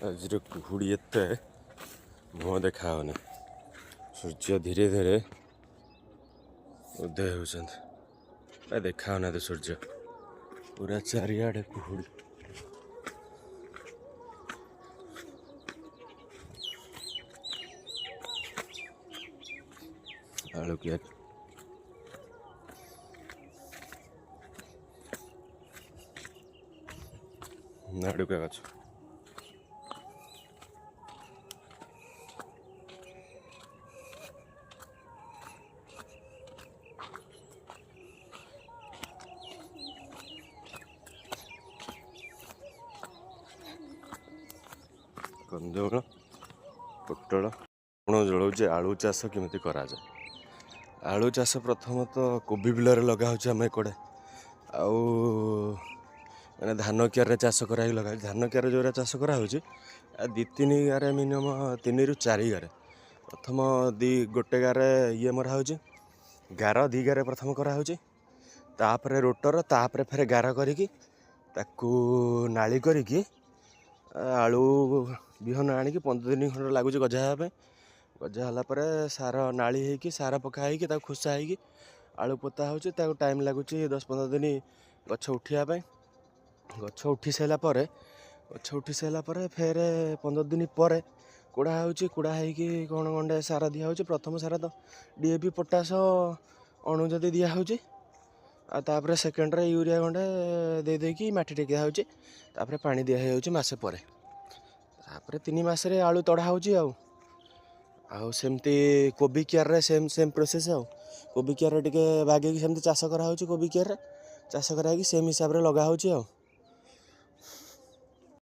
ଆଜିର କୁହୁଡ଼ି ଏତେ, ମୁହଁ ଦେଖାହେଉନି। ସୂର୍ଯ୍ୟ ଧୀରେ ଧୀରେ ଉଦୟ ହେଉଛନ୍ତି। ଦେଖା ହେଉନାହାନ୍ତି ସୂର୍ଯ୍ୟ, ପୁରା ଚାରିଆଡ଼େ କୁହୁଡ଼ି। ଆଳୁ କିଆରି, ନାଡ଼ୁକା ଗଛ, କନ୍ଦମୂଳ, ପୋଟଳ। ଆପଣ ଜଣାଉଛି ଆଳୁ ଚାଷ କେମିତି କରାଯାଏ। ଆଳୁ ଚାଷ ପ୍ରଥମତଃ କୋବି ବିଲରେ ଲଗା ହେଉଛି ଆମ ଏକଡ଼େ, ଆଉ ମାନେ ଧାନ କିଆରରେ ଚାଷ କରାହେଇକି ଲଗା ହେଉଛି। ଧାନ କିଆରରେ ଯେଉଁଟା ଚାଷ କରାହେଉଛି, 2 3 ଗାରେ, ମିନିମମ୍ 3ରୁ 4 ଗାରେ। ପ୍ରଥମ 2 ଗୋଟେ ଗାରେ ଇଏ ମରା ହେଉଛି, ଗାର 2 ଗାରେ ପ୍ରଥମ କରାହେଉଛି, ତାପରେ ରୋଟର, ତାପରେ ଫେରେ ଗାର କରିକି ତାକୁ ନାଳି କରିକି ଆଳୁ ବିହନ ଆଣିକି 15 ଦିନ ଖଣ୍ଡେ ଲାଗୁଛି ଗଜା ହେବା ପାଇଁ। ଗଜା ହେଲା ପରେ ସାର ନାଳି ହେଇକି, ସାର ପକା ହେଇକି, ତାକୁ ଖୁସା ହେଇକି ଆଳୁ ପୋତା ହେଉଛି। ତାକୁ ଟାଇମ୍ ଲାଗୁଛି 10-15 ଦିନ ଗଛ ଉଠିବା ପାଇଁ। ଗଛ ଉଠି ସାରିଲା ପରେ ଫେରେ 15 ଦିନ ପରେ କୁଡ଼ା ହେଉଛି। କୁଡ଼ା ହେଇକି କ'ଣ ଗଣ୍ଡେ ସାର ଦିଆହେଉଛି। ପ୍ରଥମ ସାର ତ ଡିଏପି, ପଟାସ ଅଣୁ ଯଦି ଦିଆହେଉଛି, ଆଉ ତାପରେ ସେକେଣ୍ଡରେ ୟୁରିଆ ଗଣ୍ଡେ ଦେଇ ଦେଇକି ମାଟି ଟେକି ଦିଆହେଉଛି। ତାପରେ ପାଣି ଦିଆହେଇଯାଉଛି ମାସେ ପରେ। ତାପରେ 3 ମାସରେ ଆଳୁ ତଡ଼ା ହେଉଛି। ଆଉ ସେମିତି କୋବି କିଆରରେ ସେମ୍ ସେମ୍ ପ୍ରୋସେସ୍। ଆଉ କୋବି କିଆରରେ ଟିକେ ବାଗେଇକି ସେମିତି ଚାଷ କରାହେଉଛି। କୋବି କିଆରରେ ଚାଷ କରାହେଇକି ସେମ୍ ହିସାବରେ ଲଗା ହେଉଛି। ଆଉ